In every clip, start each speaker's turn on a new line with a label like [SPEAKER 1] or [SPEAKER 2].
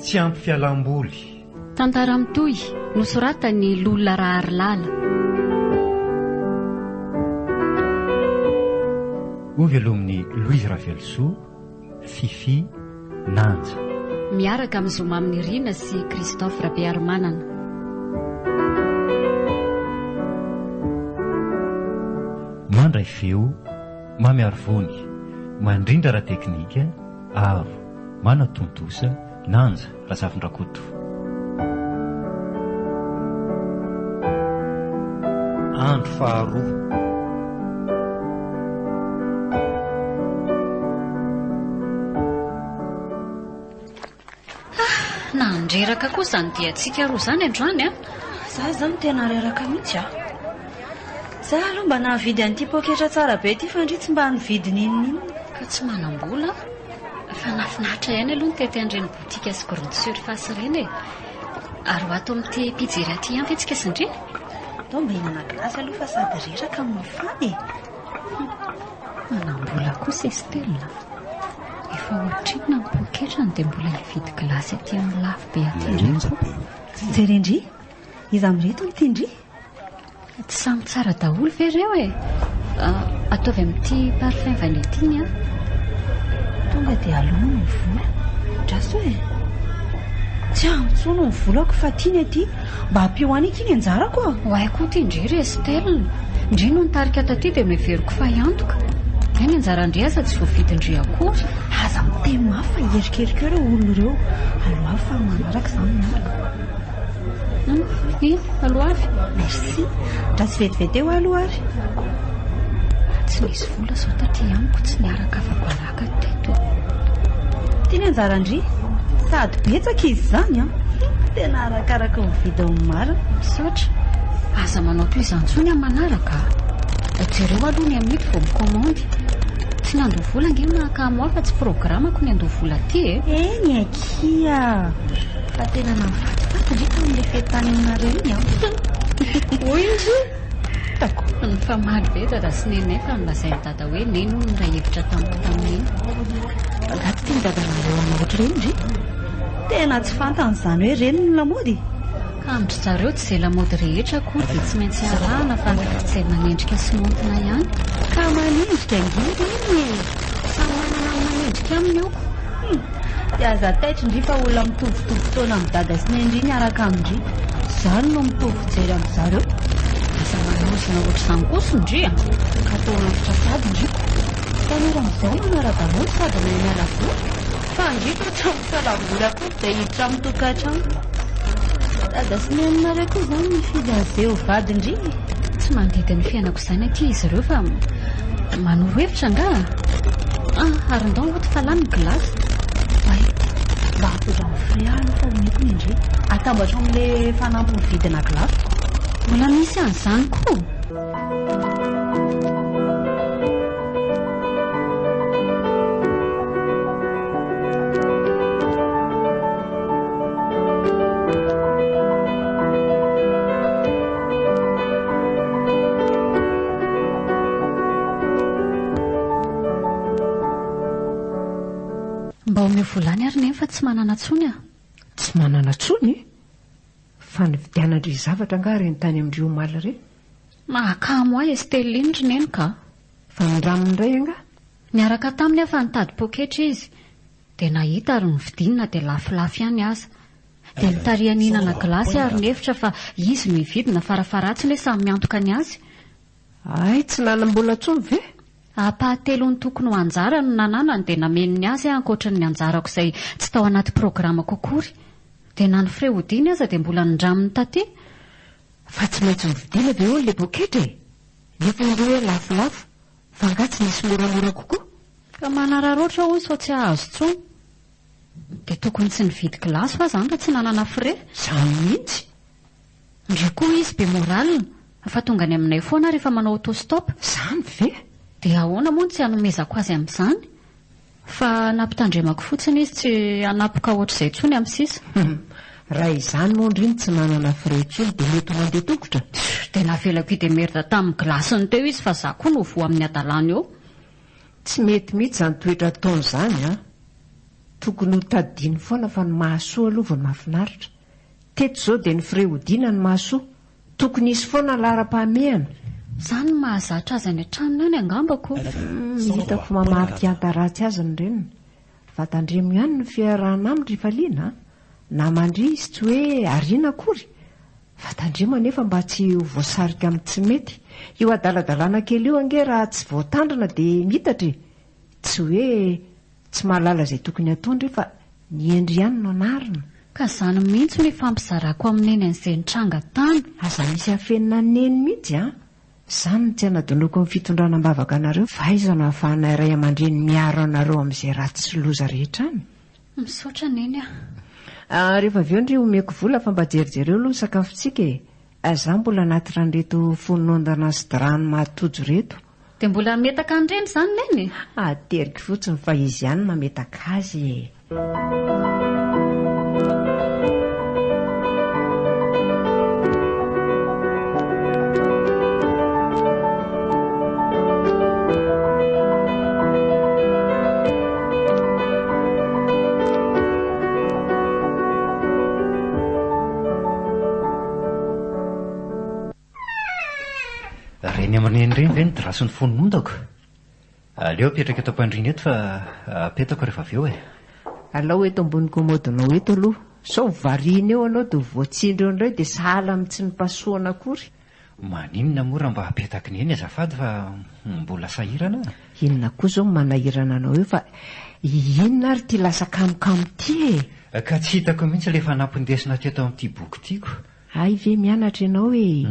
[SPEAKER 1] Tsy ampy fialam-boly.
[SPEAKER 2] Tantara mitohy, nosoratan'i Lola Raharilala.
[SPEAKER 1] Hovelomin'i Louise Ravelosoa, Fiffi, Nanja.
[SPEAKER 2] Miaraka amin'i Zoma Nirina sy Christophe Rabearimanana.
[SPEAKER 1] Mandray feo, Mamy Arivony, mandrindra ara-teknika, Aro, manatontosa, Nanja Razafindrakoto. Andro faharoa.
[SPEAKER 2] Ah, nandreraka koa izany diantsika roa izany androany an!
[SPEAKER 3] Za izany tena reraka mihitsy a! Za aloha mba nahavidy an'ity poketra tsara be ity fa ndry tsy mba nividy n'inon'inona.
[SPEAKER 2] Ka tsy manam-bola aho. Fa nahafinaritra ihany aloha nitety an'ireny boutique sy grande surface ireny e! Ary ho ato amin'ity pizzeria ity ihany ve tsika sy ndry?
[SPEAKER 3] Ndao mba hihinana glace aloha fa sady reraka no mafana e!
[SPEAKER 2] Manam-bola kosa i Stella. Efa ohatrinona ny poketrany dia mbola hividy glace aty amin'ny lafo be aty indray koa.
[SPEAKER 3] Jerendry, iza amin'ireto no tian-dry?
[SPEAKER 2] Tsy samy tsara daholo ve ireo e? Ataovy amin'ity parfum vanille ity ny ahy.
[SPEAKER 3] Tonga dia aloha ny vola. Andraso e! Tsy ampy intsony ny volako fa ity ny aty. Mba ampio any akia ny anjarako a!
[SPEAKER 2] Ho ahy koa ity ndry ry Estelle. Ndry no nitarika taty dia noheveriko fa hiantoka. Hay ny anjaran-dry aza tsy voavidin-dry akory.
[SPEAKER 3] Aza miteny mafy fa hierikerika eo ireo olona ireo. Aloavy fa ny manaraka izany miantoka.
[SPEAKER 2] Hum, iny, aloavy.
[SPEAKER 3] Merci. Raha tsy vetivety eo aloha ary.
[SPEAKER 2] Tsy nisy vola izao taty amiko, tsy niaraka afa-baraka teto.
[SPEAKER 3] Ity ny anjaran-dry. Sady betsaka izy izany an. Tena arakaraka ny vidiny marina.
[SPEAKER 2] Misaotra. Aza manao toy izany intsony amin'ny manaraka a. Jereo aloha ny amidy vao mikaomandy. Tsy nandoa vola ange mahakamo ahy fa tsy programako ny handoa vola aty e.
[SPEAKER 3] Eny akia. Fa tena nahafatifaty ndry tamin'ilay fety tany aminareo iny an.
[SPEAKER 2] Hoy ndry. Hitako. Nifamaly be dada sy nenay fa nolazain'i dada hoe neny hono niray hevitra tamiko tamin'iny.
[SPEAKER 3] Angaha tsy tian'i dadanareo hanao ohatr'ireny ndry? Tena tsy fantany izany hoe ireny no lamaody e!
[SPEAKER 2] Ka amin-dry zareo tsy izay lamaody rehetra akory dia tsy maintsy arahana fa izay manendrika sy maontina ihany.
[SPEAKER 3] Ka manendrika ange ireny e!
[SPEAKER 2] Samy manana ny manendrika aminy oko.
[SPEAKER 3] Hum! Dia aza taitra ndry fa olona mitovitovy taona amin'i dada sy neny ndry miaraka amin-dry. Izany no mitovy fijery amin-dry zareo.
[SPEAKER 2] Aza manozona ohatr'izany kosa ndry a!
[SPEAKER 3] Ka toa antitra sahady ndry ko. Tanora amin'izao manara-damaody sady mahay miala voly. Fa ndry toa tsy ampy fialam-boly akory dia hiditra amin'ny tokantrano. Dada sy neninareo koa izany nifidy an'izay ho vadin-dry e!
[SPEAKER 2] Tsy mandidy ny fiainako izany akia izy ireo fa manoro hevitra angaha? Ah, ary ndao hody fa lany ny glace.
[SPEAKER 3] Hay, mba ampidramo frais aho aloha fa omeko ny an-dry. Atambatro amin'ilay fanampiny vidina glace.
[SPEAKER 2] Mbola misy an'izany koa? Mba omeo vola any ary neny fa tsy manana tsony aho.
[SPEAKER 4] Tsy manana tsony? Fa nividianan-dry zavatra angaha ireny tany amin-dry omaly ireny?
[SPEAKER 2] Mahakamo ahy Estelle iny ry neny ka!
[SPEAKER 4] Fa nindraminy indray angaha?
[SPEAKER 2] Niaraka taminy aho fa nitady poketra izy. Dia nahita ary novidiany na dia lafolafo ihany aza. Dia notarihany hihinana gilasy aho ary nihevitra fa izy no hividy na farafaharatsiny hoe samy miantoka ny azy.
[SPEAKER 4] Hay tsy nanam-bola intsony ve?
[SPEAKER 2] Ampahatelon'ny tokony ho anjarany no nananany dia nameno ny azy aho ankoatry ny anjarako izay tsy tao anaty programako akory. Dia na ny frais hodiany aza dia mbola nindraminy taty.
[SPEAKER 4] Fa tsy maintsy novidiana ve hono ilay poketra e? Nefa indreo hoe lafolafo, fa angaha tsy nisy moramora kokoa?
[SPEAKER 2] Ka manararaotra hono sao tsy hahazo intsony. Dia tokony tsy nividy glace hoa zany raha tsy nanana frais.
[SPEAKER 4] Zany mihitsy.
[SPEAKER 2] Ndry koa izy be morale fa tonga any aminay foana rehefa manao auto stop.
[SPEAKER 4] Zany ve?
[SPEAKER 2] Dia ahoana moa no tsy hanomezako azy amin'izany? Fa nampitandremako fotsiny izy tsy hanapoka ohatr'izay intsony amin'ny sisa.
[SPEAKER 4] Hum. Raha izany moa ndry no tsy nanana frais intsony dia mety ho mandeha tongotra?
[SPEAKER 2] Tssy, dia navelako hi-demerde tamin'ny glace-ny teo izy fa za koa no voa amin'ny hadalany eo.
[SPEAKER 4] Tsy mety mihitsy izany toetra ataony izany an! Tokony ho tadidiany foana fa ny mahasoa aloha vao ny mahafinaritra. Teto izao dia ny frais hodiana no mahasoa. Tokony hisy foana ny laharam-pahamehana.
[SPEAKER 2] Izany no mahazatra azy any an-tranony any angamba ko.
[SPEAKER 4] Humm, hitako mamarika ratsy azy ny reniny. Fa tandremo ihany ny fiarahana aminy ry Faliana a! Na mandria izy tsy hoe ariana akory. Fa tandremo anefa mba tsy ho voasarika amin'ny tsy mety. Io adaladalana kely io ange raha tsy voatandrina dia miitatra e! Tsy hoe tsy mahalala izay tokony hataony re fa ny hendry ihany no anarina.
[SPEAKER 2] Ka izany mihitsy no ifampizarako amin'i Neny an'izay nitranga tany.
[SPEAKER 4] Aza misy afenina an'i Neny mihitsy an! Izany no tsy hanadinoako ny fitondrana am-bavaka anareo fa aiza no ahafahanay ray aman-dreny miaro anareo amin'izay ratsy sy loza rehetra any?
[SPEAKER 2] Misaotra Neny a!
[SPEAKER 4] Ah, rehefa avy eo ndry omeko vola fa mba jerijereo aloha ny sakafontsika e! Za mbola anaty ran'ireto fonon'ondana sy drano mahatojo ireto.
[SPEAKER 2] Dia mbola hametaka an'ireny izany Neny e?
[SPEAKER 4] Ateriko fotsiny fa izy ihany mametaka azy e!
[SPEAKER 1] Reny aman-dreny ireny ve ny drasin'ny fonon'ondako? Aleo apetraka eto am-pandriana eto fa apetako rehefa avy eo e.
[SPEAKER 4] Alao eto ambony komodinao eto aloha, sao variana eo ianao dia ho voatsindry eo indray dia sahala amin'ny tsy nipasohana akory.
[SPEAKER 1] Maninona moa raha mba apetaky neny azafady fa mbola sahirana a!
[SPEAKER 4] Inona koa izao no manahirana anao eo fa inona ary ity lasa kamokamo ity e!
[SPEAKER 1] Ka tsy hitako mihitsy ilay fanampin-desona teto amin'ity boky ity ko.
[SPEAKER 4] Hay ve mianatra ianao e!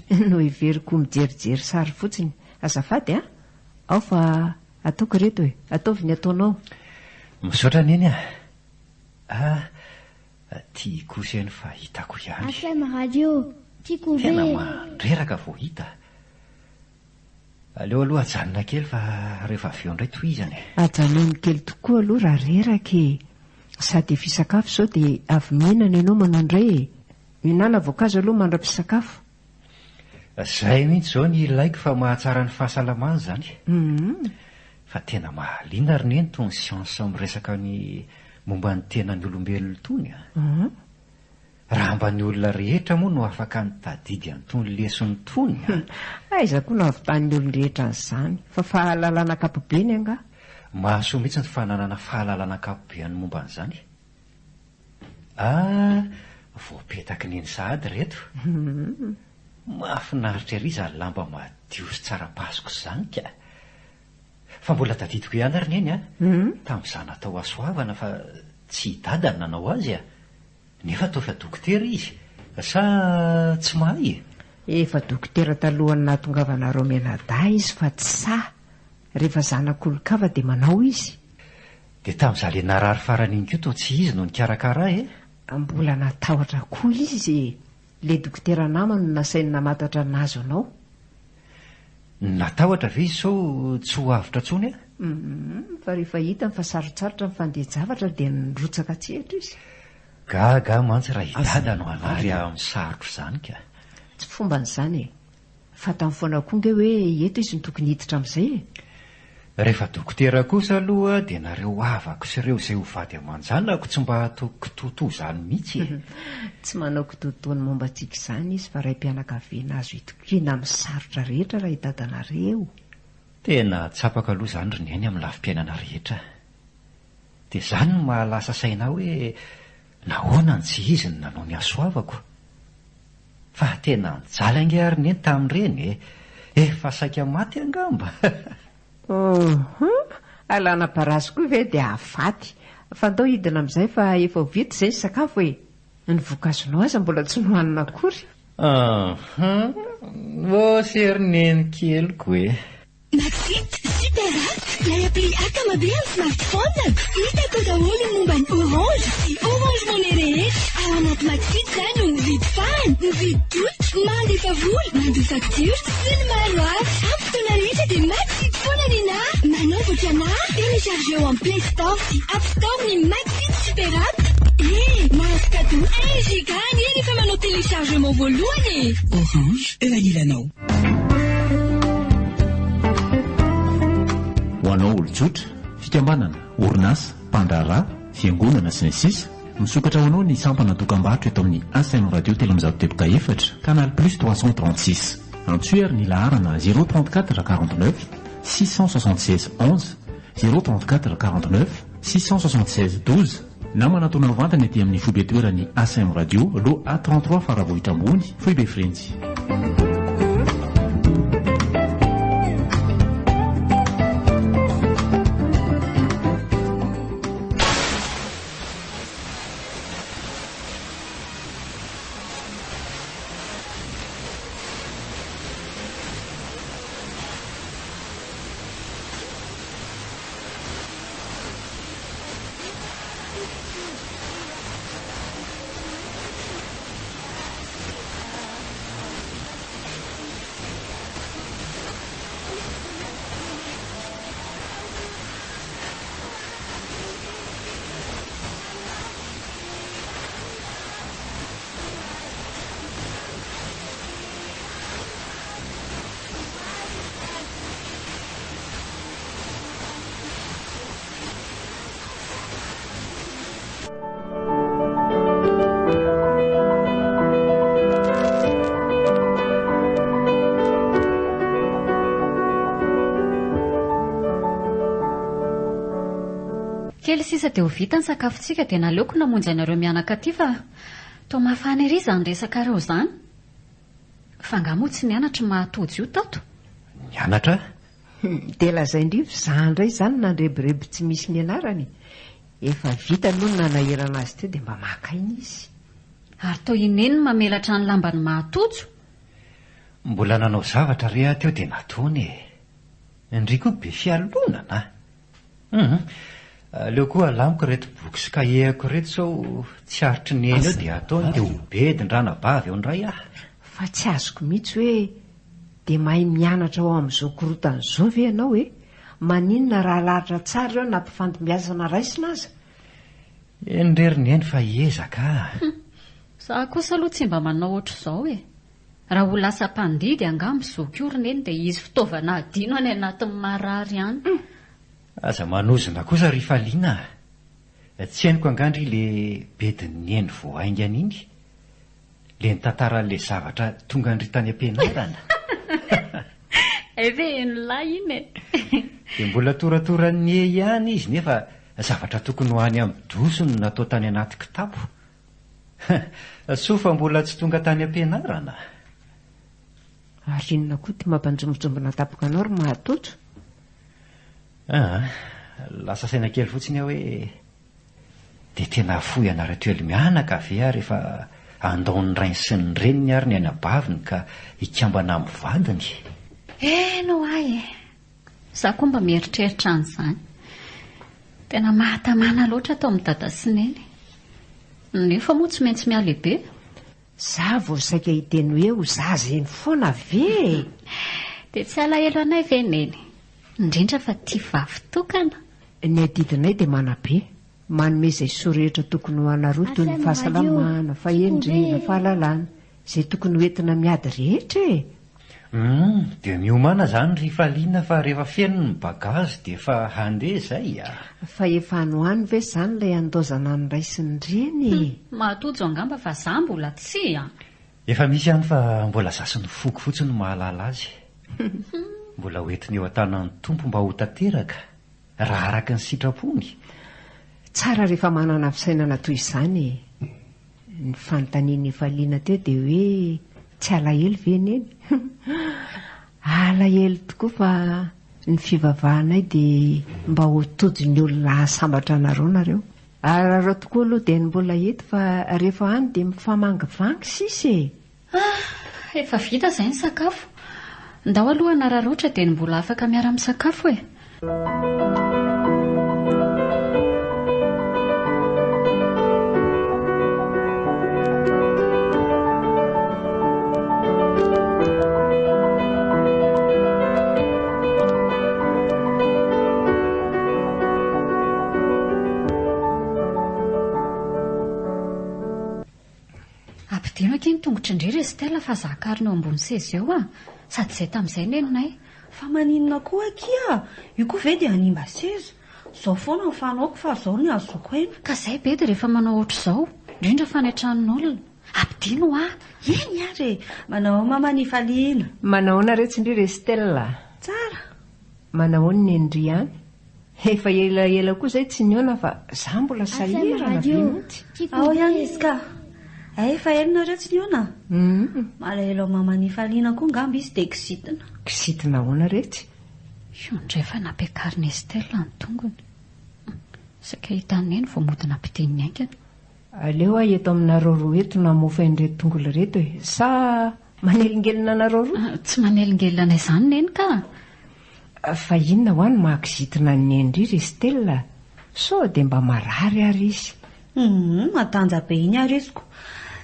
[SPEAKER 4] Noheveriko ho mijerijery sary fotsiny. Azafady a! Ao fa ataoko ireto e! Ataovy ny ataonao.
[SPEAKER 1] Misaotra Neny a! Ah! Ty kosa eny fa hitako ihany.
[SPEAKER 5] Akama radio, tiako ve?
[SPEAKER 1] Tena mandreraka vao hita. Aleo aloha ajanona kely fa rehefa avy eo indray tohizana e.
[SPEAKER 4] Ajanony kely tokoa aloha raha reraka e. Sady efa hisakafo izao dia avy mihinana ianao manao indray e. Mihinàna voankazo aloha mandra-pisakafo.
[SPEAKER 1] Izay mihitsy izao ny ilaiko fa mahatsara ny fahasalamana izany. Fa tena mahaliana ry neny itony siansa miresaka ny momba ny tenan'ny olombelona itony a! Raha mba ny olona rehetra moa no afaka nitadidy an'itony lesona itony a!
[SPEAKER 4] Aiza koa no ahavitan'ny olon-drehetra an'izany fa fahalalana ankapobeny angaha?
[SPEAKER 1] Mahasoa mihitsy ny fananana fahalalana ankapobeny momba an'izany. Ah! Voapetaky neny sahady ireto. Mahafinaritra ery izany lamba madio sy tsara pasoka izany ka! Fa mbola tadidiko ihany ry neny a! Tamin'izaho natao hasoavana fa tsy i dada no nanao azy a! Nefa toa efa dokotera izy, sa tsy mahay e?
[SPEAKER 4] Efa dokotera talohan'ny nahatongavanareo mianadahy izy fa tsy sahy. Rehefa zanak'olon-kava dia manao izy.
[SPEAKER 1] Dia tamin'izaho le narary farany iny koa toa tsy izy no nikarakara ahy e!
[SPEAKER 4] Mbola natahotra koa izy e! Le dokotera namany no nasainy namantatra ny nahazo anao.
[SPEAKER 1] Natahotra ve izy sao tsy ho avotra intsony aho?
[SPEAKER 4] Humm, fa rehefa hitany fa sarotsarotra ny fandeha-javatra dia nirotsaka an-tsehatra izy.
[SPEAKER 1] Gaga aho mantsy raha i Dada no hanary ahy amin'ny sarotra izany ka.
[SPEAKER 4] Tsy fombany izany e. Fantany foana koa nge hoe eto izy no tokony hiditra amin'izay e.
[SPEAKER 1] Rehefa dokotera kosa aloha dia nareo havako sy ireo izay ho vady aman-janako tsy mba ataoko kitoatoa izany mihitsy e.
[SPEAKER 4] Tsy manao kitoatoa ny momba antsika izany izy fa raim-pianakaviana azo itokiana amin'ny sarotra rehetra raha i dadanareo.
[SPEAKER 1] Tena tsapako aloha izany ry Neny amin'ny lafim-piainana rehetra. Dia izany no mahalasa saina ahy hoe nahoana no tsy izy no nanao ny hasoavako. Fa tena nijaly ange ary Neny tamin'ireny e! Efa saika maty angamba!
[SPEAKER 4] Uhum! Alana parasy koa ve dia hahafaty! Fa ndao hidina amin'izay fa efa ho vita izay ny sakafo e! Ny vonkazonao aza mbola tsy nohanina akory!
[SPEAKER 1] Uhum! Ô ry Neny keliko e!
[SPEAKER 6] Maxit Super App, ilay appli akama be amin'ny smartphone-ko. Hitako ao daholo ny momba ny Orange sy Orange Money rehetra. Ao anaty Maxit za no mividy fahana, mividy tolotra, mandefa vola, mandoa facture sy ny maro hafa. Amin'ny fotoana rehetra dia Maxit foana nenà. Manaova ohatranà, téléchargeo amin'ny Play Store sy App Store ny Maxit Super App. Eh, mahazo cadeau 1 giga anie rehefa manao téléchargement voalohany e!
[SPEAKER 7] Orange, eo anilanao.
[SPEAKER 8] Ho anao olon-tsotra, fikambanana, orinasa, mpandraharaha, fiangonana, sy ny sisa Misokatra ho anao ny sampana dokam-barotra eto amin'ny ACM Radio 304, Canal Plus 336. Antsoy ary ny laharana 034 49 676 11, 034 49 676 12 na manatona mivantana ety amin'ny foibe toeran'ny ACM Radio, Lot A 33 Faravohitra Ambony, Foibe Frenjy.
[SPEAKER 2] Kely sisa dia ho vita ny sakafontsika dia naleoko namonjy anareo mianaka aty fa toa mafana ery izany resakareo izany. Fa angaha moa tsy nianatra i Mahatojo io tato?
[SPEAKER 1] Nianatra?
[SPEAKER 4] Dia lazain-dry fa izaho indray izany nandrebireby tsy misy nianarana e! Efa vita aloha ny nanahirana azy teo dia mba maka aina izy.
[SPEAKER 2] Ary toa i Neny no mamelatra ny lamban'i Mahatojo?
[SPEAKER 1] Mbola nanao zavatra re aho teo dia nataony e! Ndry koa be fialonana a! Hum! Aleo koa alamiko ireto boky sy kahie-ko ireto sao tsy aritry ny eny eo dia ataony dia ho bedin-dranabavy eo indray aho.
[SPEAKER 4] Fa tsy azoko mihitsy hoe dia mahay mianatra ao amin'izao korontana izao ve ianao e? Maninona raha alahatra tsara ireo na mpifandimbiasana raisina aza?
[SPEAKER 1] Eny re ry Neny fa hiezaka ah!
[SPEAKER 2] Hum! Za kosa aloha tsy mba manao ohatr'izao e! Raha ho lasa mpandidy angamba zoky io ry Neny dia izy fitaovana adino any anatin'ny marary any.
[SPEAKER 1] Hum! Aza manozona kosa ry Faliana a! Tsy henoko angaha ndry le bedin'i Neny vao haingana iny? Le nitantara an'le zavatra tonga ndry tany am-pianarana?
[SPEAKER 2] Hay ve heno lahy iny e!
[SPEAKER 1] Dia mbola toratoran'ny hehy ihany izy nefa zavatra tokony ho any amin'ny dosy no natao tany anaty kitapo. Soa fa mbola tsy tonga tany am-pianarana.
[SPEAKER 4] Ary inona koa ity mampanjombonjombona tampoka anao ry Mahatojo?
[SPEAKER 1] Aa, lasa saina kely fotsiny aho hoe dia tena hafoy anareo mianaka ve aho rehefa handao ny rainy sy ny reniny ary ny anabaviny ka hikambana amin'ny vadiny?
[SPEAKER 2] Eny ho'a e! Za koa mba mieritreritra an'izany. Tena mahatamana loatra ato amin'i Dada sy Neny. Nefa moa tsy maintsy mihalehibe.
[SPEAKER 4] Za vao saika hiteny hoe ho zaza eny foana ve e!
[SPEAKER 2] Dia tsy halahelo anay ve Neny? Indrindra fa tia vavy tokana.
[SPEAKER 4] Ny adidinay dia manabe, manome izay soa rehetra tokony ho anareo toy ny fahasalamana, fahendrena, fahalalana, izay tokony ho entina miady rehetra e!
[SPEAKER 1] Humm, dia miomàna izany ry Faliana fa rehefa feno ny bagazy dia efa handeha izay a!
[SPEAKER 4] Fa efa any ho any ve izany ilay handaozana ny ray sy ny reny e?
[SPEAKER 2] Humm, mahatojo angamba fa za mbola tsy a!
[SPEAKER 1] Efa misy ihany fa mbola za sy ny foko fotsiny no mahalala azy. Mbola ho entiny eo an-tanan'ny Tompo mba ho tanteraka, raha araka ny sitrapony.
[SPEAKER 4] Tsara rehefa manana fisainana toy izany e! Ny fanontanian'i Efaliana teo dia hoe tsy alahelo ve Neny? Alahelo tokoa fa ny fivavahanay dia mba ho todin'ny olona hahasambatra anareo nareo. Ararao tokoa aloha dia ny mbola eto fa rehefa any dia mifamangivangy sisa e!
[SPEAKER 2] Ah! Efa vita izay ny sakafo. Ndao aloha hanararaotra dia ny mbola afaka miara-misakafo e! Ampidino akia ny tongotry ndry ry Estelle fa za akarina eo ambony seza eo a! Sady izay tamin'izay neninay.
[SPEAKER 3] Fa maninona koa akia? Io koa ve dia hanimba seza? Izao foana ny fanaoko fa izao no ahazoako aina.
[SPEAKER 2] Ka izay bedy rehefa manao ohatr'izao, indrindra fa any an-tranon'olona. Ampidino hoa!
[SPEAKER 3] Eny ary e! Manao mama Nifaliana.
[SPEAKER 4] Manahoana retsy ndry ry Estelle a!
[SPEAKER 3] Tsara!
[SPEAKER 4] Manahoana ny ndry any? Efa elaela koa izay tsy nihaona fa za mbola sahirana be mihitsy.
[SPEAKER 3] Ao ihany izy ka! Hay efa ela nareo tsy nihaona? Malahelo an'i mama Nifaliana koa ngamba izy dia kizitina.
[SPEAKER 4] Kizitina ahoana retsy?
[SPEAKER 2] Io indray fa nampiakarin'i Estelle ny tongony. Saika hitan'i Neny vao mody nampidininy haingana.
[SPEAKER 4] Aleo aho eto aminareo roa eto no hamofa an'ireto tongolo ireto e! Sa manelingelina anareo roa?
[SPEAKER 2] Tsy manelingelina anay izany Neny ka!
[SPEAKER 4] Fa inona hoa no mahakizitina an'i Neny ry ry Estelle? Sao dia mba marary ary izy?
[SPEAKER 3] Humm, matanja be iny ary izy ko.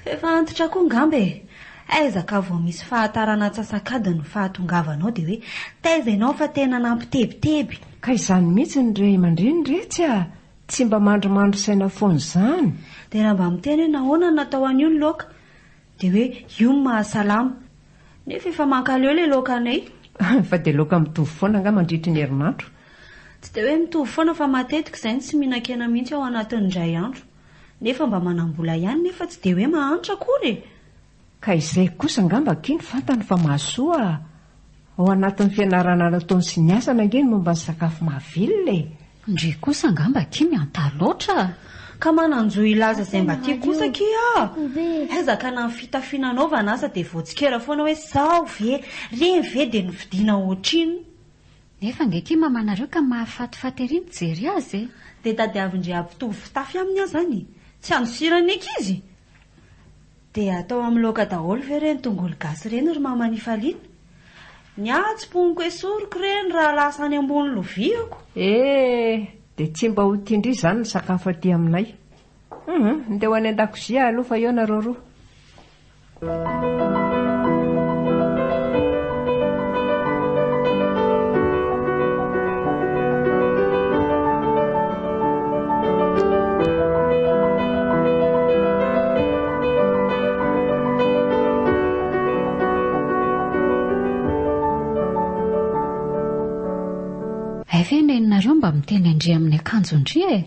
[SPEAKER 3] Efa antitra koa ngamba e! Aiza ka vao misy fahatarana antsasak'adiny ny fahatongavanao dia hoe taiza ianao fa tena nampitebiteby.
[SPEAKER 4] Ka izany mihitsy ny ray aman-dreny retsy a! Tsy mba mandrimandry saina foana izany.
[SPEAKER 3] Dia raha mba miteny hoe nahoana no natao an'io ny laoka dia hoe io no mahasalama. Nefa efa mankaleo ilay laokanay.
[SPEAKER 4] Fa dia laoka mitovy foana angaha mandritry ny herinandro?
[SPEAKER 3] Tsy dia hoe mitovy foana fa matetika izahay no tsy mihinan-kena mihitsy ao anatin'ny indray andro. Nefa mba manam-bola ihany nefa tsy dia hoe mahantra akory e!
[SPEAKER 4] Ka izay kosa angamba akia no fantany fa mahasoa ao anatin'ny fianarana nataony sy ny asany ange ny momba ny sakafo mahavelona e!
[SPEAKER 2] Ndry kosa angamba akia miantaha loatra a!
[SPEAKER 3] Ka manan-jo hilaza izay mba tiako kosa akia aho! Aiza ka na ny fitafiana anaovana aza dia voatsikera foana hoe zao ve, reny ve dia novidiana ohatrinona?
[SPEAKER 2] Nefa ange akia mamanareo ka mahafatifaty ery mijery azy e!
[SPEAKER 3] Dia tadiavin-dry hampitovy fitafy aminy aho izany e! Tsy andosiran'ny ankizy? Dia atao amin'ny laoka daholo ve ireny tongolo gasy ireny ry mama Nifaliana? Ny ahy tsiponiko esoriko ireny raha lasa any ambony loviako.
[SPEAKER 4] Eh! Dia tsy mba ho tian-dry izany ny sakafo aty aminay. Hum, ndeha ho any an-dakozia aloha fa eo nareo roa.
[SPEAKER 2] Hay ve neninareo mba miteny an-dry amin'ny akanjon-dry e?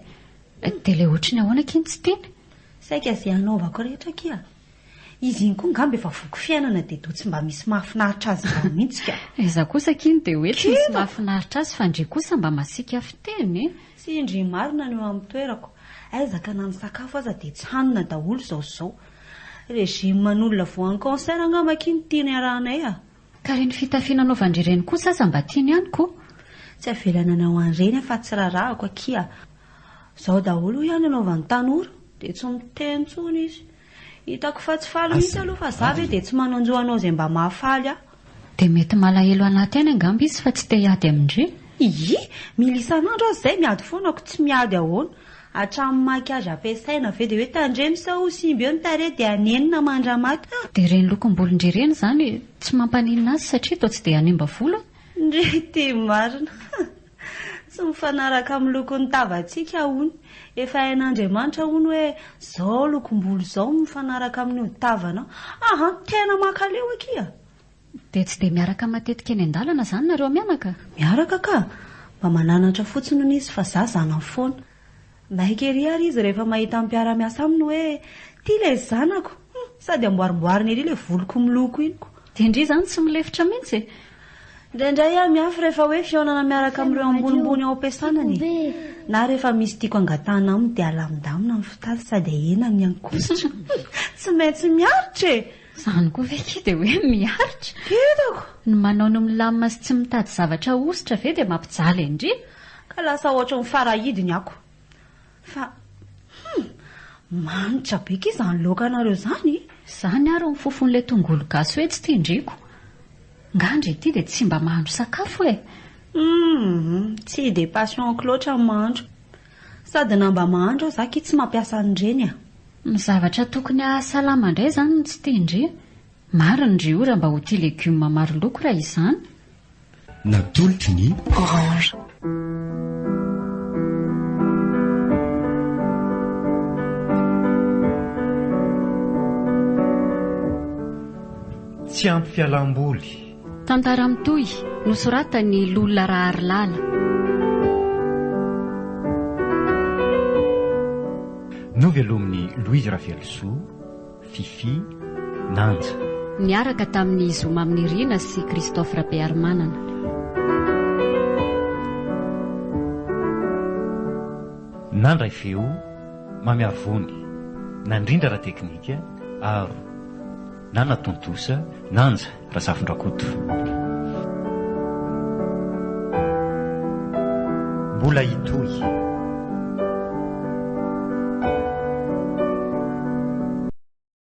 [SPEAKER 2] Dia ilay ohatry ny ahoana akia no tsy tiany?
[SPEAKER 3] Saika izay hanaovako rehetra akia. Izy iny koa ngamba efa voky fiainana dia toa tsy mba misy mahafinaritra azy izany mihitsy ka.
[SPEAKER 2] Izaho kosa akia no dia hoe tsy misy mahafinaritra azy fa ndry kosa mba masiaka fiteny e.
[SPEAKER 3] Tsy ndry marina ny eo amin'ny toerako. Aiza ka na ny sakafo aza dia tsy hanina daholo izao sy izao. Régime an'olona voan'ny cancer angamba akia no tiany harahanay a.
[SPEAKER 2] Ka ireny fitafiana anaovan-dry ireny kosa aza mba tiany ihany ko.
[SPEAKER 3] Tsy avelany hanao an'ireny aho fa tsy rarahako akia. Izao daholo hoy aho ny anaovan'ny tanora dia tsy miteny intsony izy. Hitako fa tsy faly mihitsy aloha fa za ve dia tsy manan-jo hanao izay mba mahafaly ahy.
[SPEAKER 2] Dia mety malahelo anaty ainy angamba izy fa tsy te hiady amin-dry.
[SPEAKER 3] Ii, mila isan'andro aza izay miady foana ko tsy miady ahoana. Hatramin'ny maquillage ampiasaina ve dia hoe tandremo sao ho simba eo ny tarehy dia hanenina mandra-maty.
[SPEAKER 2] Dia ireny lokom-bolon-dry ireny izany tsy mampaninona azy satria toa tsy dia hanimba volo e.
[SPEAKER 3] Ndry ity marina. Tsy mifanaraka amin'ny lokon'ny tavantsika hono. Efa hain'Andriamanitra hono hoe zao lokom-bolo izao no mifanaraka amin'ny hodi-tavanao. Aha, tena mankaleo akia!
[SPEAKER 2] Dia tsy dia miaraka matetika eny an-dalana izany nareo mianaka?
[SPEAKER 3] Miaraka ka! Mba mananatra fotsiny hono izy fa za zanany foana. Maika ery ary izy rehefa mahita ny mpiara-miasa aminy hoe ity ilay zanako! Hum! Sady amboarimboariny ery ilay voloko miloko iny ko!
[SPEAKER 2] Dia ndry izany tsy milefitra mihitsy e!
[SPEAKER 3] Indraindray aho miafy rehefa hoe fihaonana miaraka amin'ireo ambonimbony ao am-piasanana e! Na rehefa misy tiako angatahana aminy dia alamindamina ny fitady sady ahena ny ankosotra. Tsy maintsy miaritra e!
[SPEAKER 2] Izany koa ve akia dia hoe miaritra?
[SPEAKER 3] Hitako!
[SPEAKER 2] Ny manao ny milamina sy tsy mitady zavatra ahosotra ve dia mampijaly an-dry?
[SPEAKER 3] Ka lasa ohatry ny farahidy ny ako. Fa hum! Manitra be ki izany laokanareo izany e!
[SPEAKER 2] Izany ary ny fofon'ilay tongolo gasy hoe tsy tian-driko. Nga ndry ity dia tsy mba mahandro sakafo e!
[SPEAKER 3] Hum! Tsy dia passion-ko loatra ny mahandro. Sady na mba mahandro aho za ki tsy mampiasa an'ireny a!
[SPEAKER 2] Ny zavatra tokony hahasalama indray izany no tsy tian-dry. Marina ry ora mba ho tia legioma maro loko raha izany.
[SPEAKER 7] Natolotry ny
[SPEAKER 6] Orange.
[SPEAKER 1] Tsy ampy fialam-boly.
[SPEAKER 2] Tantara mitohy, nosoratan'i Lola Raharilala.
[SPEAKER 1] Novelomin'i Louise Ravelosoa, Fiffi, Nanja.
[SPEAKER 2] Niaraka tamin'i Zo Maminirina sy Christophe Rabearimanana.
[SPEAKER 1] Nandray feo, Mamiarivony, nandrindra ara-teknika, Aro, nanatontosa, Nanja Razafindrakoto. Mbola hitohy.